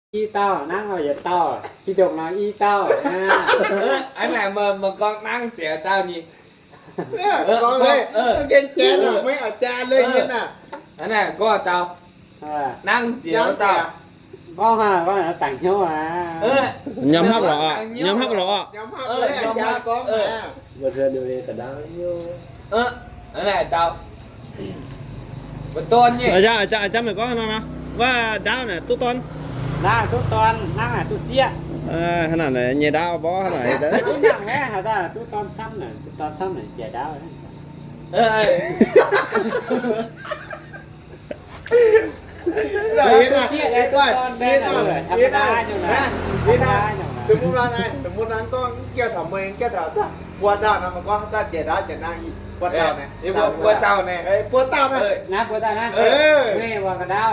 I dauh, nangv nor yietc dauh, fih ndongc nor i dauh. Aa, hnangv naaic meih, meih gorngv nangv ziouc dauh nyei. Gorngv lei, gengh janx nor, maiv oix jaa lei nyei naaic. Hnangv naaic gorngv dauh, nangv ziouc dauh. Gorngv hnangv, gorngv dangc hnyouv aqv. Nyiemc hapv lorqc, nyiemc hapv lorqc. Hnangv naaic dauh. Aa, jangv meih gorngv nor, wuov ndaauv naaic duqv dorn. Naaiv duqv dorn, hnangv naaic duqv sieqv. Hnangv naaic nyei ndaauv mborqv hnangv naaic. Duqv dorn camv naaic, duqv dorn camv naaic jiex ndaauv. Sieqv, สมมุติว่า สมมุติว่า gorngv เจ้า taux meih, เจ้า taux buo dauh nor, meih gorngv dauh jiex ndaauv jiex naaiv buo dauh naaiv. Buo dauh naaiv. Naaiv buo dauh naaiv. Meih waac ga'ndaauv,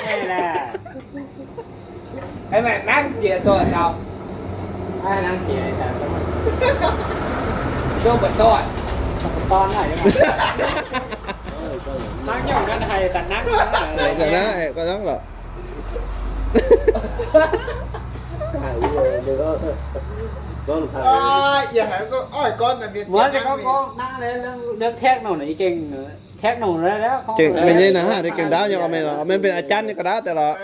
meih laeh. Hnangv naaic nangv jiex dorh dauh. Nangv jiex, nangv jiex, nangv jiex. Nangv nyungc nangv haih daaih nangv. Nangv lorqc. Mbuo gorngv, gorngv nangv nor, เทคโนโลยี gengh เทคโนโลยี แล้ว gengh mienh nyei naaic haaix, gengh ndaauv nyei oc, mienh benx อาจารย์ nyei ga'ndaauv daaih lorqc.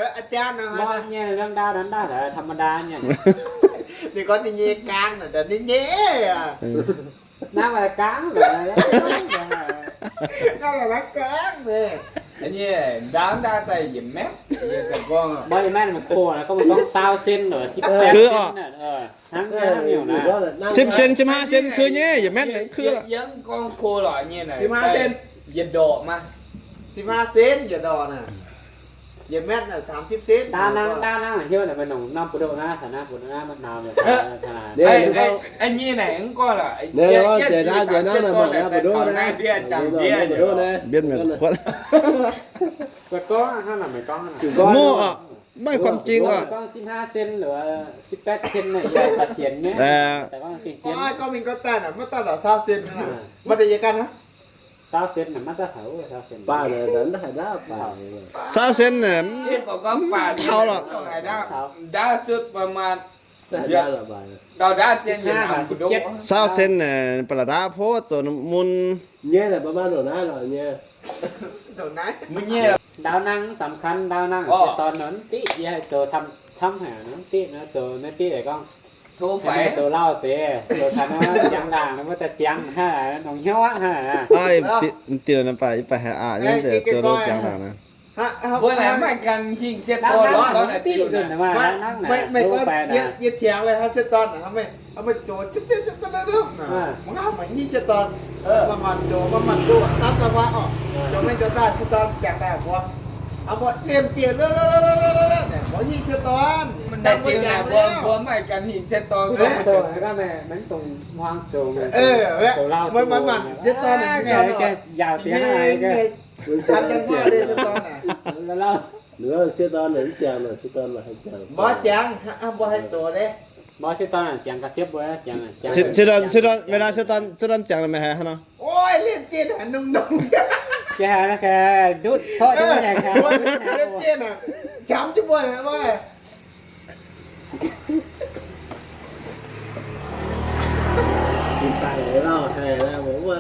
Ninh gorngv ninh nyei gaang, ninh nyei. Naaiv maaih gaang, naaiv maaih gaang. Ndaauv ndaauv daaih yietc metv, mbuo yietc metv mv koh, gorngv ซาวเซน หรือ สิบแปดเซน hnangv nyungc naaiv. สิบเซน สิบห้าเซน คือnyei, yietc metv คือ yie gorngv koh lorqc nyei naaic, yietc ndorqc maah, สิบห้าเซน yietc ndorqc naaic. Yietc metv naaic สามสิบเซน. Ndaauv nangv, ndaauv nangv hiuv naaic, meih nongc norm buoz-ndoqv naaiv, caux naaiv buoz-ndoqv naaiv, maiv nau. Nyei naaic mv gorngv lorqc. Mienh mienh kuotv. Mv maaih ความจริง oc. Gorngv สิบห้าเซน หรือ สิบแปดเซน naaic, yie daaih sienx nyei. Gorngv mingh gorngv daaih naaic maiv daaih lorqc ซาวเซน naaic. Maaih deix yie ganh hnangv. ซาวเซน naaic maiv daaih taux ซาวเซน. ซาวเซน naaic mv taux lorqc. ซาวเซน naaic ปะหลาดาโพสต์ zoux mun nyei, ประมาณนั้น Ndaauv nangv สำคัญ, ndaauv nangv เสียตอน nor mv diqv, yie haih zoux camv haic nor mv diqv nor, zoux maiv diqv gorngv zoux lauh deix, zoux taux nor ziangx ndaangc nor mbuo daaih ziangx hnangv, nongc hnyouv aqv hnangv. Diuh naaiv baac yie baac haih aqc nyei, zoux nor ziangx ndaangc naaiv. Mbuo naaic maiv ganh hingh เสียตอน Yie tiangx leiz hnangv เสียตอน meih zoux mangc hingh เสียตอน manc-manc zoux, manc-manc zoux ตามจังหวะ oc. Zoux mengh zoux daaih เสียตอน ziangx daaih mbuo, mbuo liemh jiex, mbuo hingh เสียตอน mbuo maiv ganh hingh เสียตอน manc-manc เสียตอน Mbuo ziangx, mbuo haih zoux deix. เสียตอน เสียตอน เวลา เสียตอน เสียตอน ziangx meih haiz hnangv nor. Oi, liemh jiex haic nongx nongx. Liemh jiex haic, qamv jienv mbuo hnangv. Daaih lauh haic, mbuo